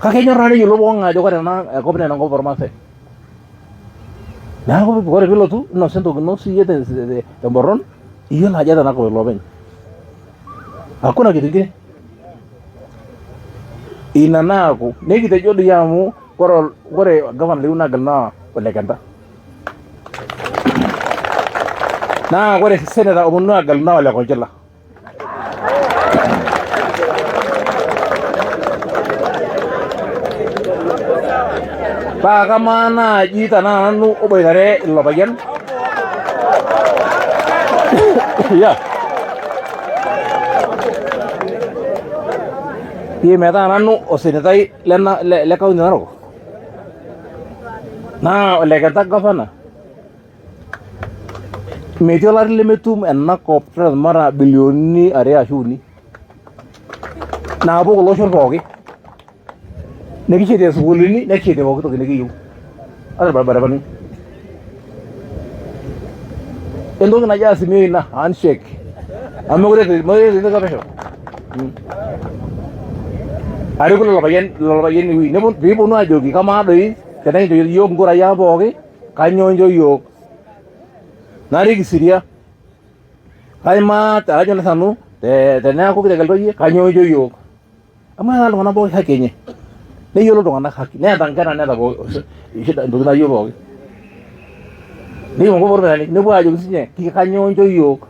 Kake enyor naa neyiolou pooki ng'ae ajo ore ena kop naa enkop ormaasai. Neeku ore piilotu inosa entoki ino siiyie temborron iyiolo ajo etanakop iloopeny. Hakuna kitu ingine. Ina naaku nekitejo doi amu ore gavana likiyieu naagelu naa Ole Kenta. Naa ore senator oponunui aagelu naa Ole Konchila. Paa kamaa naaji tenaa nanu oboitare ilo payian yeah. Pii metaa nanu osenetai lena le kaunti e Narok naa Ole Kenta gavana Metii olari lemetum ena kop Transmara bilionini are ashu uni naapuo kulo oshon pooki nikishetie isukuulini nikishetie pooki toki nikiyieu ata irbaribarani. Entoki naji azimio ina handshake amu mekure etii pesho. Ariku lelo payian ine wueji pee iponu aajoki kamaa doi tenekincho iyiook inkurai ang pooki kanyoo incho iyiook narik isiria kaimaa ajo naa sinanu teneeku kitegelua iyie kanyoo incho iyiook amu eeta iltung'anak pooki haki enye neyiolo iltung'anak haki neeta inkera neeta pooki shida intokitin naayieu pooki neyieu enkop orpirani nepuo aajoki sinye kanyoo incho iyiook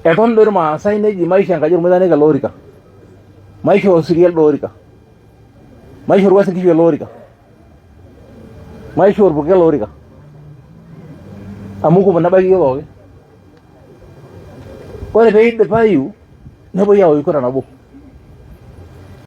eton doi irmaasai neji maisho enkaji ormoitaniki ele orika maishoo osiria elde orika maishoo Uasin Ngishu ele orika Maishoo orpurkel olorika amu kumok nebaiki iyiook pookin. Ore pee eidipayu nepuoi aosh kura nabo.